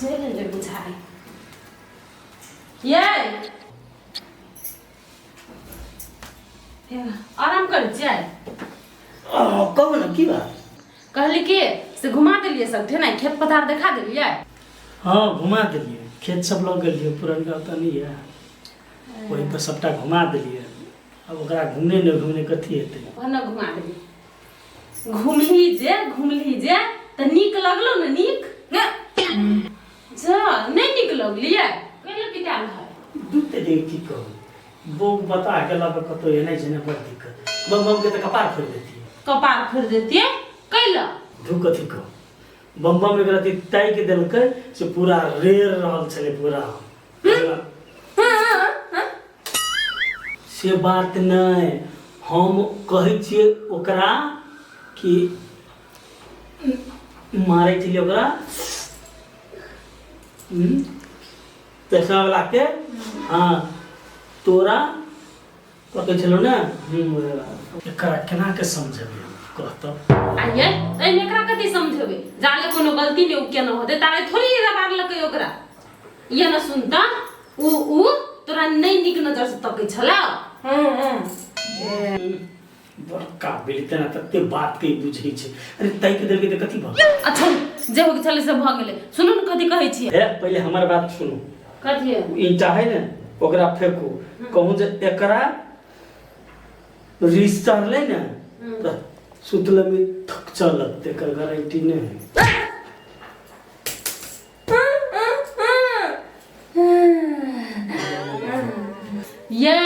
चलि एलै बुझाइ ये आराम करै छियै। कहू ने, की बात? कहली कि से घुमा देलियै सब ठेना, खेत पथार देखा देलियै? हँ, घुमा देलियै, खेत सब लऽ गेलियै। पुरनका ओतऽ नहि यऽ, ओहि पर सबटा घुमा देलियै। आब ओकरा घुमने नहि घुमने कथी हेतै? भने घुमा देलियै। घुमली जे, घुमली जे तऽ नीक लगलो ने? नीक ने जा नहि नीक लगलियै? कैले पिटायल है? दूध दे, की कहू, बौक बता के लऽ कऽ कतहु एनाइ छै ने, बड़ दिक्कत। बम बम के तऽ कपार फोड़ि देतियै। कपार फोड़ि देतियै कैला? धू, कथी कहू, बम बम एक रति ताकि देलकै से पूरा रेर रहल छलै पूरा। से बात नहि, हम कहै छियै ओकरा कि मारै छलियै ओकरा पैसा वाला के। हाँ, तोरा पकड़ै छलहुँ ने। एकरा केना के समझेबै, कहतऽ? आइए, एहिमे एकरा कथी समझेबै? जाले कोनो गलती नहि उ केने होतै ताले थोड़ी रबारलकै ओकरा। ये न सुनता, उ उ तोरा नहि नीक नजर से तकै छला। बड़का भेली तेना तते बात के बुझै छै। अरे, ताकि देलकै तऽ कथी भऽ गेल? अच्छा, जे हो के छलै से भऽ गेलै। सुनू ने, कथी कहै छियै। हे, पहिले हमर बात सुनू। कथी? ओ ईंटा है ने, ओकरा फेंकू। कहूँ जे एकरा रिस चढ़लै ने तऽ सुतले में थकचऽ लगतै, एकर गारंटी नहि है। ये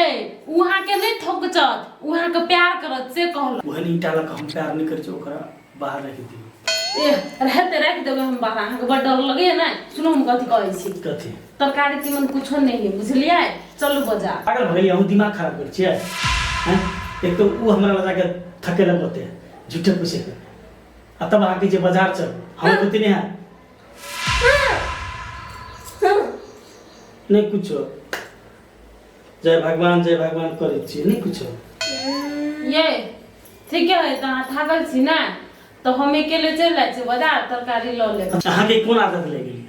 उहाँ के नहीं थोकचत, उहाँ के प्यार करत से कहल। ओहन ईंटा लऽ कऽ हम प्यार नहि करै छी, ओकरा बाहर राखि दियौ। ए, रहते राखि देबै हम बाहर, अहाँके बड़ डर लगैया ने। सुनू, हम कथी कहै छी। कथी? तरकारी तीमन कुछो नहीं है, बुझलियै? चलू बाजार। पागल भऽ गेलियै अहूँ? दिमाग खराब करै छियै? हैं, एक तऽ ओ हमरा लऽ जाके थकेलक ओते झूठे फूसेके, आ तब अहाँके जे बाजार चल, हम बुद्धि नहि है नहि कुछो। जय भगवान, जय भगवान करै छियै, नहि कुछो। ये ठीके है, तऽ अहाँ थाकल छी ने, तऽ हम अकेले चलि जाइ छी बाजार, तरकारी लऽ लेब। अहाँके कोन आदत लागि गेल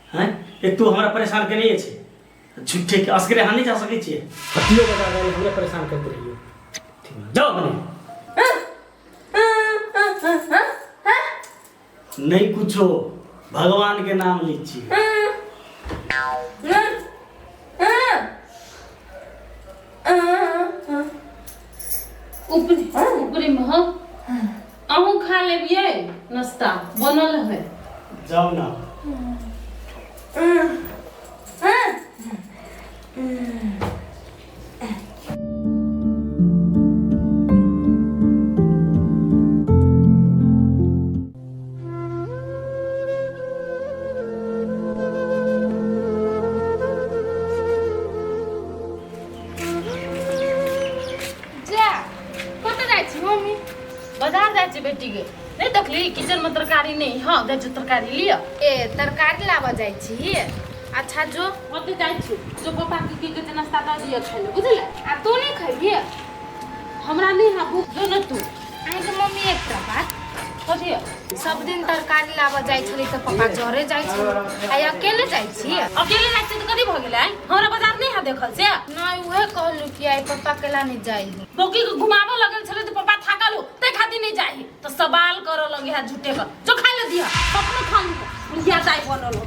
हैं? एक तो हमरा परेशान केने छै झूठे के, असगरे अहाँ नहि जा सकै छियै? हटियो, बाजार जाइ, हमरे परेशान करैत रहियै। ठीक बा, जाउ अपने। नहीं कुछो, भगवान के नाम ली छियै। ऊपरे ऊपरे में हो, अहूँ खा लेबियै, नाश्ता बनल है। जाउ ना। जा, कतऽ जाइ छी मम्मी? बाजार जाइ छी बेटी के। नहीं देखली, किचन में तरकारी नहीं? हाँ, जाइ छी तरकारी लिअ। ए, तरकारी लाबऽ जाइ छी? अच्छा, जो। ओते जाइ छी जो, पापा के की कहै छै, नाश्ता दऽ दिअ खाइ लए, बुझले? आ तू नहि खैबही? हमरा नहीं है भूख, जो ने तू। अहाँके मम्मी, एकटा बात। कथी? सब दिन तरकारी लाबऽ जाइ छली तऽ पापा जरे जाइ छलै, आइ अकेले जाइ छी। अकेले जाइ छी तऽ कथी भऽ गेलै? हमरा बाजार नहीं है देखल से? नहि, उहे कहलू कि आइ पप्पा केला नहि जाइ है। बौकी के घुमाबऽ लगल छलै तऽ पापा थाकल हो, ताहि खातिर नहीं जाइ, तऽ सवाल करऽ लगे है झूठे के। जो, खाइ ले दिह, अपनो खा लिह, बुढ़िया दाइ बनल हो।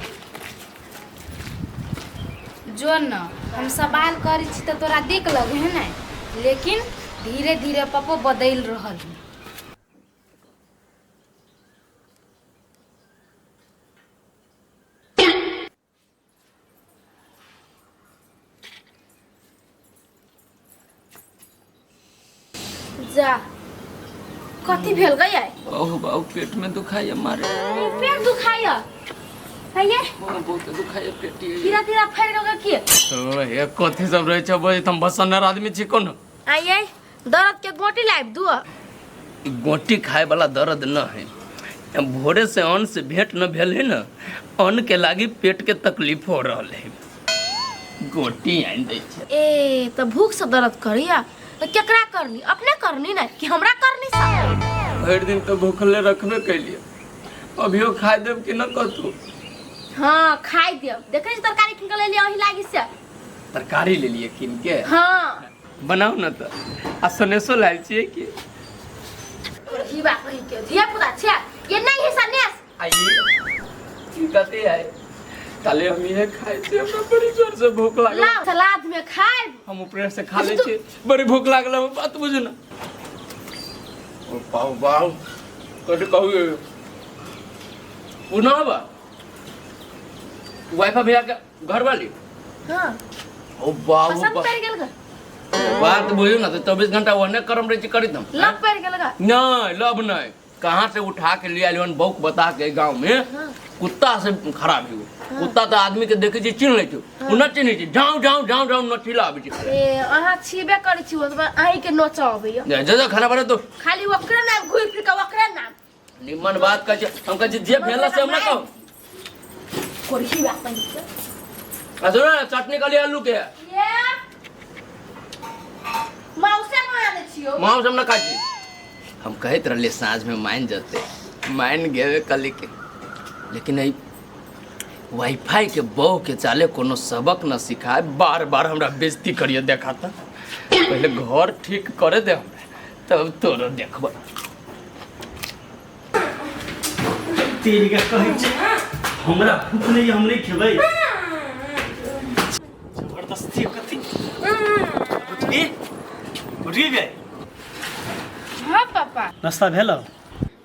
जो न, हम सवाल करै छी तऽ तोरा देख लगे है ने, लेकिन धीरे धीरे पप्पो बदलि रहल है। जा, कथी भेल गई आई? बहु बहु, पेट में दुखाइया मारे। पेट दुखाइया? है ये? बहुत दुखाइया पेट। ये धीरे धीरे फैल गेल की? ओ हे, कथी सब रहे छै बजे? हम बसन्नर आदमी छी कोनो? आइए, दर्द के गोटी लाइब दुआ। ई गोटी खाए वाला दर्द न है। भोरे से अन्न से भेंट न भेल है न, अन्न के लागी पेट के तकलीफ हो रहल है। गोटी आनि दै छै। ए, तऽ भूख से दर्द करैया तऽ केकरा करनी? अपने करनी ने कि हमरा करनी सा? भरि दिन तऽ भूखले रखबे कैलिए, अभियो खाए देब कि न कतू? हाँ खाइ देब। देखै छी तरकारी कीन के लेलियै अहीं लागी से। तरकारी लेलिए कीन के? हाँ। बनाउ न तऽ। आ सनेसो लायल छियै की? धिया कही के धिया पुता छै ये नहीं है सनेस। आ ई कथी है? काले हम इहे खाइ छियै, हमरा बड़ी जोर से भूख लागल। लाओ सलाद में खाइब। हम ऊपरे से खा लै छियै, बड़ी भूख लागल है, बात बुझू ना। ओ पाव बाव कथी कहू उ ना बा वाईफाई भैया के घर वाली। हाँ। ओ बाबू पसंद बा पड़ गेल ग। बात बुझू ना तो 24 घंटा ओहने करम रहे छी करी हम। लव पड़ गेल ग। नहीं लव नहीं, कहाँ से उठा के ले आयल बौक बता के गांव में। हाँ। कुत्ता से खराब है वो। हाँ। कुत्ता तो आदमी के देखे छी चिन्ह लै छै। हाँ। उ न चिन्है छै, जाऊ जाऊ जाऊ जाऊ नचिला आबै छै। ए अहाँ छीबे करै छी ओतबा अहीं के नोचा अबैया। जा जा खाना बना तो। खाली ओकरे नाम घुरि फिर के ओकरे नाम। निमन बात कहै छै, हम कहै छी जे भेल से हमरा कहू। कोरही बात नहीं के। आ सुनो ना, चटनी कहलियै आलू के। ये माउसे बना दै छियौ। माउस हम न खाइ छी। हम कहैत रहलियै साँझ में मान जते, मान गेबे कली के। लेकिन एहि वाईफाई के बहू के चाले कोनो सबक न सिखाए, बार बार हमरा बेइज्जती करिए देखाता। पहले घर ठीक करे दे हमरा तब तोरो देखब। तेरी का कहै छै हमरा भूख नहीं, हम नहीं खेबै। जबरदस्ती कथी? उठगी उठगी गए? हाँ पापा। नाश्ता भेल?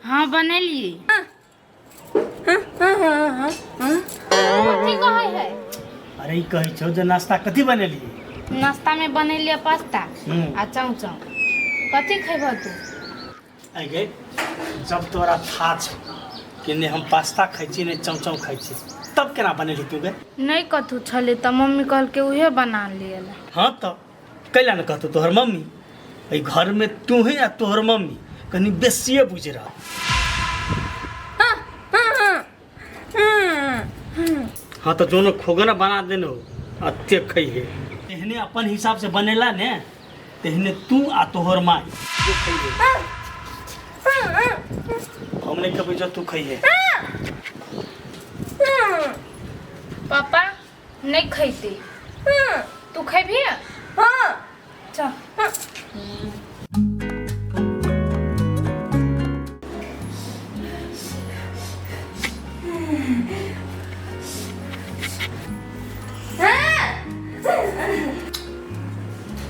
हाँ बनेलिए। कथी कहै है? अरे ई कहै छौ जे नाश्ता कथी बनेलिए? नाश्ता में बनेलिए पास्ता आ चाउ चाउ। कथी खेबह तू? आइ गे जब तोरा था छौ कि नहि हम पास्ता खाइ छी नहि चाउ चाउ खाइ छी, तब केना बनेली तू गे? नहीं कथू छलै तऽ मम्मी कहलकै उहे बना लिए ला। हाँ तऽ कैला ने कहतौ तोहर मम्मी? एहि घर में तू ही आ तोहर मम्मी कनि बेसिए बुझि रह। हाँ तो जोनो खोगना बना देने हो अत्ते खइहे। तेहने अपन हिसाब से बनेला ने तेहने तू आ तोहर माय तू खइहे। हम नहीं खेबै जो तू खइहे। पापा नहीं खैते, तू खैबी? हाँ। चल।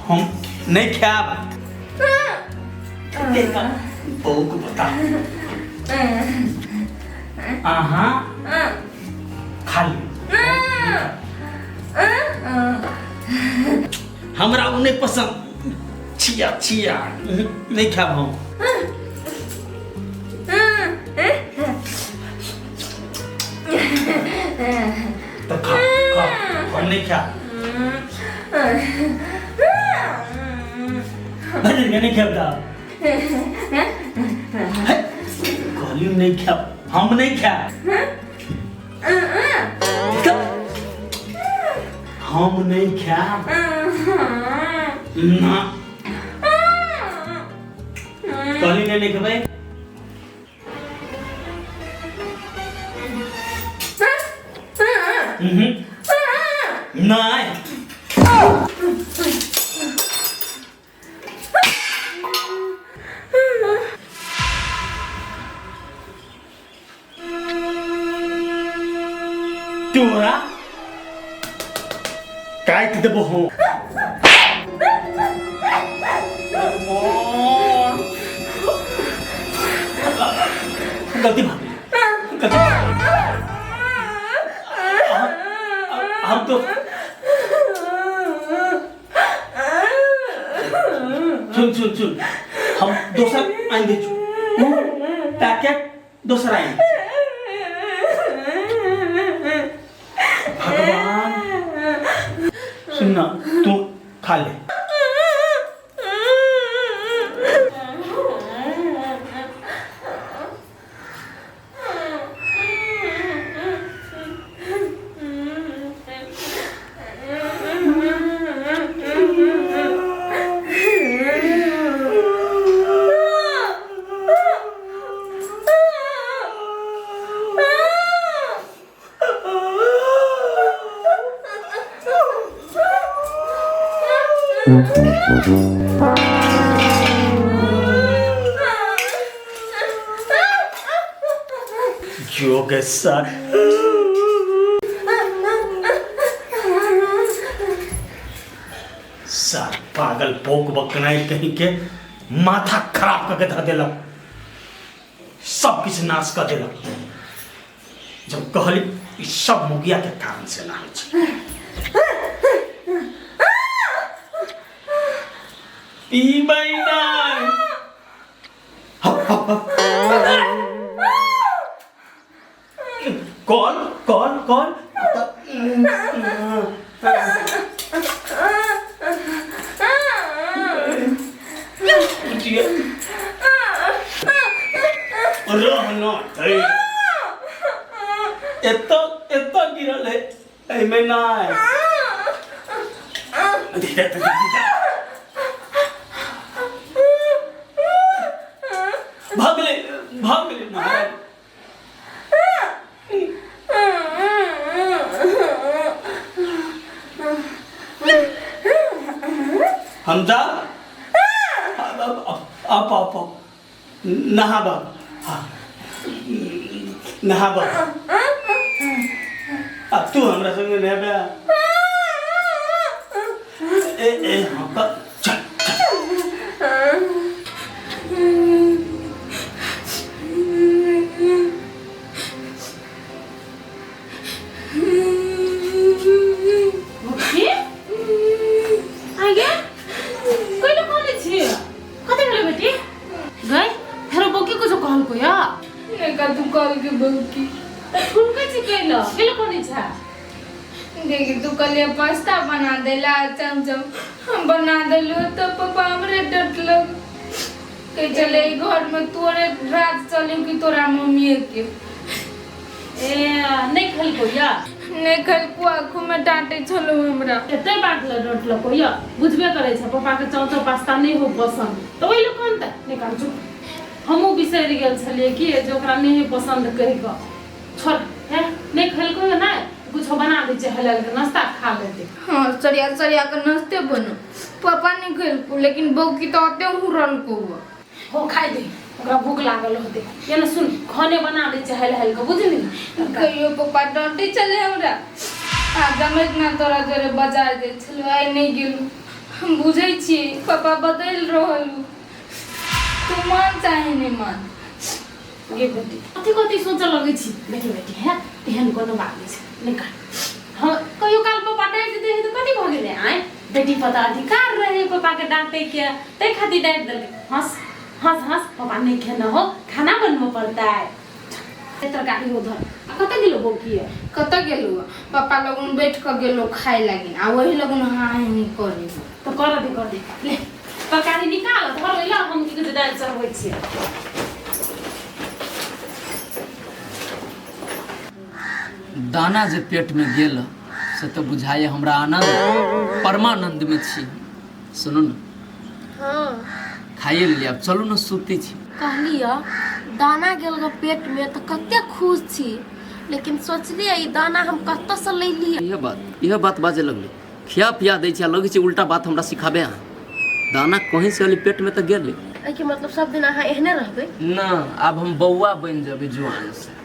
हम नहीं खाब। बहू को बता। आहा खा ली। हमरा उ नहीं पसंद। छिया छिया नहीं खाब हम। तो खा खा, हम नहीं खाब। अरे नहीं खाब दा। कहलियो नहीं खाब, हम नहीं खाब। हम नहीं खाब ना। कहली नहीं नहीं खेबै। नहीं। तोरा काटि देबो हम। गलती भऽ गेल, गलती। हम तो सुन सुन सुन, हम दोसर आनि दै छी पैकेट, दोसर आनि। भगवान सुन ना, तू खा ले। जो के सर सर पागल पोक बकनाई कहीं के माथा खराब करके धर देलक, सब किछु नाश कर देलक। जब कहली ई सब मुगिया के कारण से ना होइ छै। पीबै नहि। कॉल कॉल कॉल रहना छै। एतऽ एतऽ गिरल है, एहिमे नहि। धीरे धीरे धीरे भगले भगले महाराज। हमजा आप आप नहाबा, हाँ नहाबा। अब तू हमरा संगे नहबे? ए ए हाँ चल चल। की आगे कहिले कहले छी? कति भेलै बेटी गई? फेरो बौकी कुछो कहलको या? नहीं का तू कल के बौकी। त ठुनकै छी कैल कैल कहने छ? देखी तू कल ये पास्ता बना देला चमचम, हम बना देलू तो पापा हमरे डटलक के चले ई घर में तोरे राज चले कि तोरा मम्मी के। ए नहीं खलको या? नहीं खलको, आँखों में डांटे छलो हमरा। एते बात ल डटलको या? बुझबे करे छ पापा के चौचौ पास्ता नहीं हो पसंद, त ओइ ल कोन त निकाल चुप। हमहूँ बिसरि गेल छलियै कि जे ओकरा नहीं पसंद कहि कऽ छोड़। हे नहीं खलको या ना कुछो बना दै छै हलल के नाश्ता खा लेते। हाँ सरिया सरिया के नाश्ते बनो। पापा नहीं खलको लेकिन बौकी तो अते हुरलको हुआ। हो खाइ दे, ओकरा भूख लागल होते। या ना सुन खाने बना दै छै हल हल के, बुझली? कहियो पापा डांटे चले हमरा। आ जमैत ना तोरा जोरे बाजार जाइ छलौ, आइ नहीं गेलू। हम बुझै छियै पापा बदलि रहल, तू मान चाहे नहीं मान। गे बेटी कथी कथी सोचऽ लगै छी बेटी बेटी? है तेहन कोनो बात नहीं छै, निकाल। हाँ कहियो काल पापा डाँटि दै तऽ कथी भऽ गेलै? आँय बेटी पर तऽ अधिकार रहे पापा के डाँटै के, ताहि खातिर डाँटि देलकै। हँस हँस हँस, पापा नहीं खेना हो, खाना बनबऽ पड़ता है। तरकारी उधर आ कतऽ गेलो बौकी? कतऽ गेलू? पापा लगन बैठ कऽ गेलो खाय लागिन आ वही लगन हाँ ही करे। तऽ कर दे कर दे, ले तरकारी निकाल धर ओइला, हम की कहै दालि चढ़बै छियै। दाना जे पेट में गेल से तऽ बुझाइए हमरा आनंद परमानंद में छी। सुनू ने। हाँ खाइए लेलियै, आब चलू ने सुतै छी। कहलियै दाना गेल गो पेट में तऽ कते खुश छी, लेकिन सोचलियै ई दाना हम कतऽसँ लैलियै। इह बात बाजे लगलै, खिया पिया दै छै आ लगै छै उल्टा बात हमरा सिखाबे अहाँ। दाना कहीं से अली पेट में तऽ गेलै। एहिके मतलब सब दिन अहाँ एहने रहबै? ना आब हम बौआ बनि जेबै जुआन से।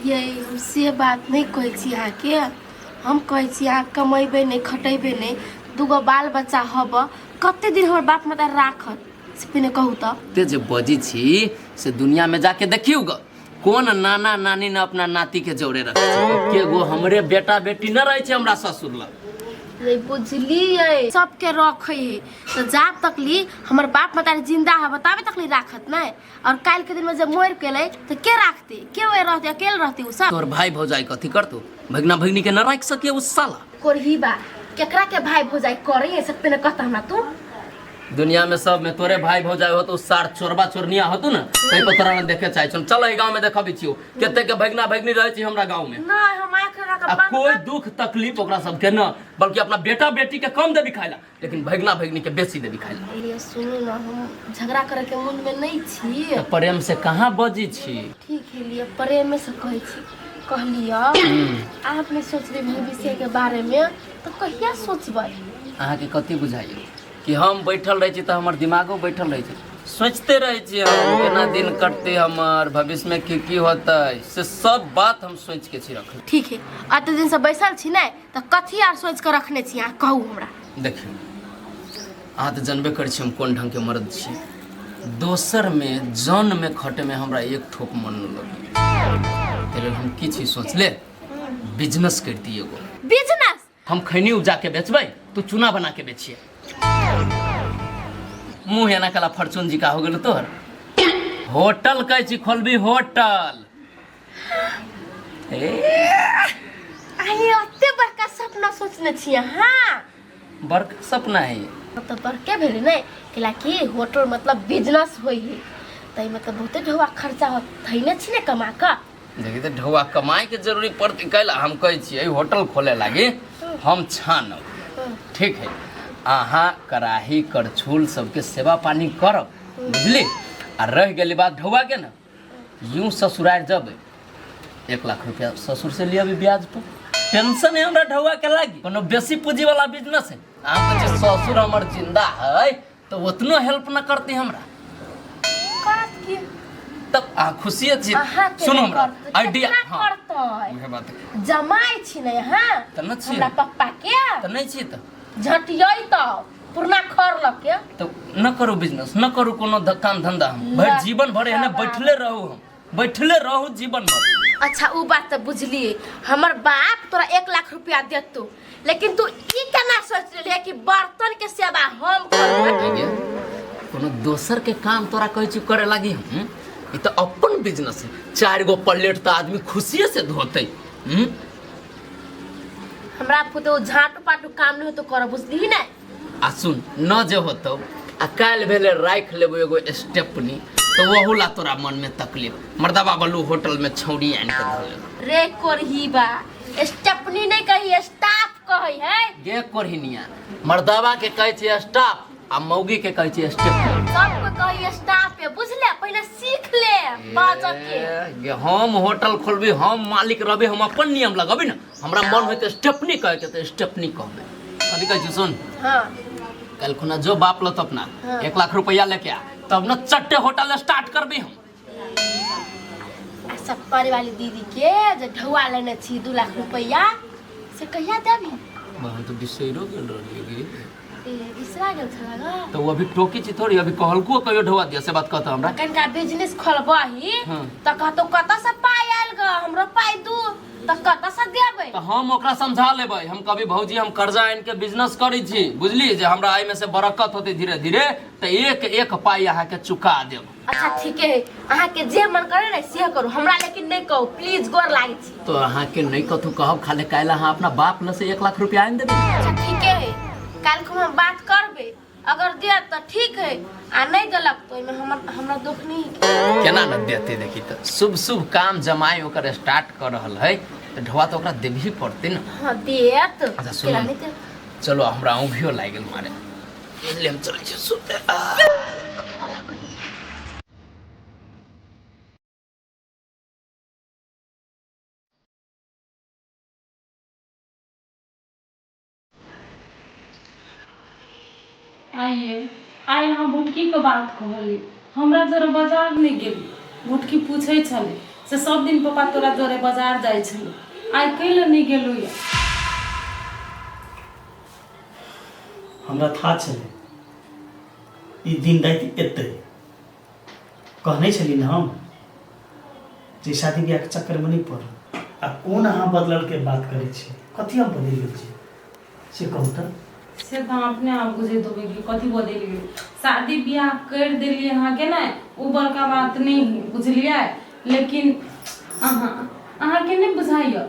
ये हम से बात नहीं कहै छी अहाँके, हम कहै छी अहाँ कमेबै नहि खटेबै नहि, दूगो बाल बच्चा हब कते दिन हमर बाप माता राखत से पहिने कहू तऽ। ते जे बजै छी से दुनिया में जाके देखियौ ग कोन नाना नानी ने अपना नाती के जौरे रखै छै। एके गो हमरे बेटा बेटी न रहै छै हमरा ससुर लग। ये बुझलियै सबके रखै है तऽ जाब तकली हमर बाप माता जिंदा है ताबे तकली राखत नहि, और काल्हि के दिन में जब मरि गेलै तऽ के राखते? के ओए रहते? अकेले रहते उ सब। तोहर भाई भौजाई कथी करतो? भगना भगनी के न राखि सकिए उस साला। कोरही बा केकरा के भाई भौजाई करे है सब पे न कहता हमरा तू। दुनिया में सब में तोरे भाई भौजाई हो तो सार चोरबा चोरनिया होतो ना, तै पर तोरा न देखे चाहे छौ। चल एहि गांव में देखबी छियो कते के भगना भगनी रहै छी हमरा गांव में। नहीं हम आँख लगा के आ बंद कोई दुख तकलीफ ओकरा सबके न, बल्कि अपना बेटा बेटी के कम देबी खाइला लेकिन भगना भगनी के बेसी देबी खाइला। ये सुनू ना, हम झगड़ा करे के मन में नहीं छी। तऽ प्रेम से कहाँ बजै छी? ठीक है लिए प्रेम से कहै छी। कहलियो आप नहीं सोचबे भविष्य के बारे में तो कहिया सोचबै? अहाँके कथी बुझाइए कि हम बैठल रहै छी तऽ हमर दिमागो बैठल रहै छै सोचिते रहै छी हम केना दिन कटतै हमर भविष्यमे की की होतै से सब बात हम सोचिके छी रखले। ठीक है, अते दिन से बैसल छी ने तऽ कथी आर सोचि कऽ रखने छी अहाँ, कहू हमरा। देखियौ, अहाँ तऽ जनबे करै छी हम कोन ढङ्गके मर्द छी। दोसरमे जनमे खटैमे हमरा एक ठोप मन नहि लगैए, ताहि लेल हम की छी सोचले बिजनेस करितियै एगो। बिजनेस? हम खैनी उपजा के बेचबै, तू चूना बना के बेचिए। मुँह एना कला फॉर्चून जी का हो गेलो तोहर। होटल कहै छी खोलबी होटल। ए आइ एते बड़का सपना सोचने छी अहाँ? बड़का सपना है। तऽ बड़के भेलै ने, कैला कि होटल मतलब बिजनेस होइ है, ताहिमे तऽ बहुते ढौआ खर्चा होत, थैने छी ने कमा कऽ। देखी तऽ ढौआ कमाए के जरूरी पड़तै। कैला हम कहै छियै होटल खोले लागी हम छानब, ठीक है, अहाँ कड़ाही करछुल सबके सेवा पानी करब, बुझली? आ रहि गेली बात ढौआ के ने, यूं ससुरार जब 1 लाख रुपया ससुर से लिया ब्याज पर, टेंशन है हमरा ढौआ के लागी। कोनो बेसी पूंजी वाला बिजनेस है। अहाँ कहै छियै ससुर हमर जिंदा है तऽ उतनो हेल्प न करती हमरा। करत की? तब अहाँ खुशिये छी। अहाँके सुनू नहि हमरा करतै, आइडिया। केतना हाँ करतै? उहे बात जमाइ छी ने अहाँ तऽ न छी। हमरा पप्पा के तऽ नहि छी तऽ झटियै तऽ पुरना खर लऽ के। तऽ न करू बिजनेस, न करू कोनो काम धंधा, हम भरि जीवन भर एहने बैठले रहू, हम बैठले रहू जीवन भर। अच्छा उ बात तऽ बुझलियै, हमर बाप तोरा 1 लाख रुपया देतौ, लेकिन तू ई केना सोच लेलियै कि बर्तन के सेवा हम करबै? गे, कोनो दोसर के काम तोरा कहै छी करे लागी हम? ई तऽ अपन बिजनेस है। चारि गो प्लेट तऽ आदमी खुशिये से धोतै, हम्म? हमरा पुतोह झाटू पाटू काम नहीं होतो कर, बुझली ने? आ सुन न, जे होतौ आ काल्हि भेलै राखि लेबो एगो स्टेपनी तऽ ओहू ला तोरा मनमे तकलीफ। मर्दबा बलू होटलमे छौड़ी आनि कऽ धऽ लेलक। रे कोरही बा, स्टेपनी नहीं कही, स्टाफ कहै है। गे कोरहिनिया, मर्दबा के कहै छै स्टाफ आ मौगी के कहै छै स्टेपनी। सबको कही स्टाफ है, बुझले? पहले सीख ले बाजऽ के। ए, गे हम होटल खोलबी, हम मालिक रहबी, हम अपन नियम लगबी ने। हमरा मन होइत स्टेपनी कहै के तऽ स्टेपनी कहबै। कथी कहै छी सुन। हाँ। कल खुना जो बाप लत अपना हाँ। 1 लाख रुपया लेके आ, तब न चट्टे होटल स्टार्ट करबी हम। आ सप्पर वाली दीदी के जे ढौआ लेने छी 2 लाख रुपया, से कहिया देबी? हम तो बिसैरो गेल रहलियै गे। ए, बिसरा गेल छला ग? तो वो अभी टोकी छी थोड़ी, अभी कहलको कहियो ढौआ दिया से बात कहता हमरा। कनिका बिजनेस खोलबही तऽ कहतौ कतऽ से पाइ आयल ग, हमरो पाइ दू, तऽ कतऽ से देबै? तऽ हम ओकरा समझा लेबै। हम कभी भौजी हम कर्जा आनि के बिजनेस करै छी, बुझली, जे हमरा एहिमे से बरकत होतै धीरे धीरे तऽ एक एक पाइ अहाँके चुका देब। अच्छा ठीके है, अहाँके जे मन करे ने से करू, हमरा लेकिन नहि कहू प्लीज, गोर लागै छी। तो अहाँके नहि कथू कहब, खाली काल्हि अहाँ अपना बाप लग से 1 लाख रुपया आनि देबै। अच्छा ठीके है, काल्हि खुमा हम बात करबै, अगर देत तऽ ठीक है आ नहि देलक तऽ ओहिमे हमर हमरा दुख नहीं है। केना न देते? देखी तऽ शुभ शुभ काम जमाई ओकर स्टार्ट कर रहल है तऽ ढोआ तऽ ओकरा देबही पड़तै ने। हाँ देत। अच्छा, सुनू। केना नहि देत? चलो, हमरा औंघियो लागि गेल मारे, बुझलियै? हम चलै छी सुते। आइए आइ अहाँ भुटकीके बात कहली, हमरा जरे बाजार नहि गेली। भुटकी पूछै छलै से सब दिन पापा तोरा जरे बाजार जाइ छलै, आइ कैले नहि गेलू ये? हमरा था छलै ई दिन राति एतै। कहने छली ने हम जे शादी ब्याहके चक्करमे नहि पड़ू। आ कोन अहाँ बदलल के बात करै छी? कथी हम बदलि गेल छी से कहू तऽ? से तऽ अहाँ अपने आप बुझैत होबै कि कथी बदलियै। शादी बियाह करि देलियै अहाँके ने, ओ बड़का बात नहि है, बुझलियै? लेकिन अहाँके नहि बुझाइए,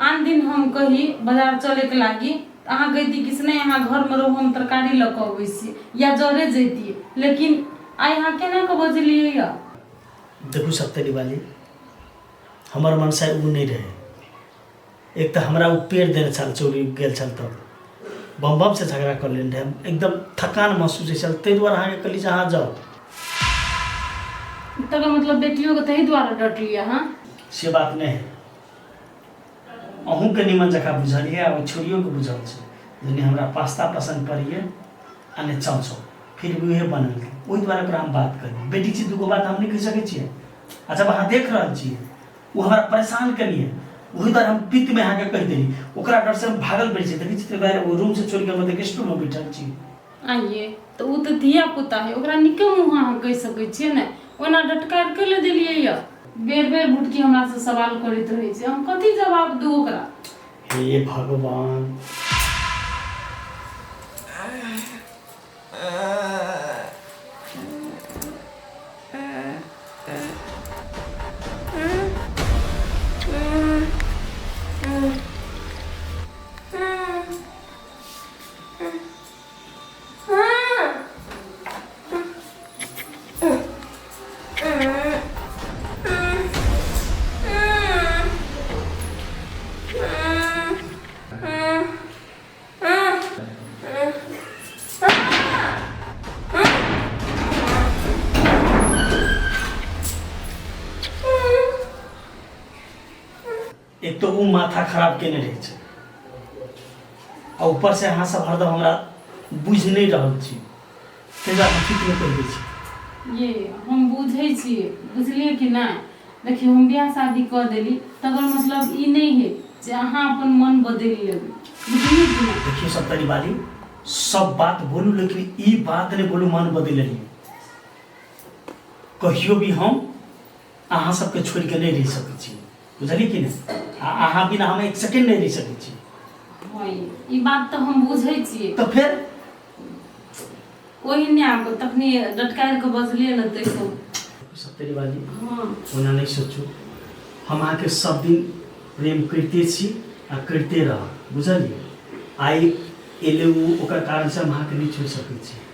आन दिन हम कही बाजार चलैके लागी तऽ अहाँ कहिती कि से नहि, अहाँ घरमे रहू, हम तरकारी लऽ कऽ अबै छी, या जरे जैतियै। लेकिन आइ अहाँ केना कऽ बजलियै यऽ? देखू सप्तरी वाली, हमर मनसा ओ नहि रहै। एक तऽ हमरा ओ पेड़ देने छल, चोरी गेल छल, तब बम बम से झगड़ा कर लेने रहै हम। एकदम थकान महसूस होइ छल, ताहि दुआरे अहाँके कहली जे अहाँ जाउ। तकर मतलब बेटियोके ताहि दुआरे डटलियै अहाँ? से बात नहि है। अहूँके निमन जकाँ बुझल यऽ आ ओहि छोड़ियोके बुझल छै जे नहि हमरा पास्ता पसन्द पड़ैए। आ नहि चाउ चाउ फिर भी उहे बनल ओहि दुआरे ओकरा हम बात करी बेटी छी दूगो बात हम नहि कहि सकै छियै आ जब अहाँ देख रहल छियै ओ हमरा परेशान केलिए ओहि दुआरे हम पित्तमे अहाँके कहि देली ओकरा डरसँ हम भागल पड़ै छी देखै छी ताहि ओ रूमसँ छोड़ि कऽ हम गेस्ट रूममे बैठल छी आइए तऽ ओ तऽ धिया पुता है ओकरा नीके मुँह अहाँ कहि सकै छियै ने ओना डटकार के ले देलियै यऽ बेर बेर भुटकी हमरासँ सवाल करैत रहै छै हम कथी जवाब दू ओकरा हे भगवान एक तऽ ओ माथा खराब केने रहै छै आ ऊपर से अहाँ सब हरदम हमरा बुझि नहि रहल छी ताहि दुआरे हम ठीक नहि कहि दै छी ये हम बुझै छियै बुझलियै कि नहि देखियौ हम बियाह शादी कऽ देली तकर मतलब ई नहि है जे अहाँ अपन मन बदलि लेबै बुझलियै कि नहि देखियौ सब वाली सब बात बोलू लेकिन ई बात नहि बोलू मन बदलि लेलियै कहियो भी हम अहाँ सबके छोड़ि कऽ नहि रहि सकै छी बुझलियै कि नहि आ अहाँ बिना हम एक सेकेंड नहि रहि सकै छी हँ ई बात तऽ हम बुझै छियै तऽ फेर ओहि नहि आब तखनी डटकारि कऽ बजलियै ने ताहिसँ सप्तरी बाजी हँ ओना नहि सोचू हम अहाँके सब दिन प्रेम करिते छी आ करिते रहब बुझलियै आइ एलै ओ ओकर कारणसँ हम अहाँके नहि छोड़ि सकै छी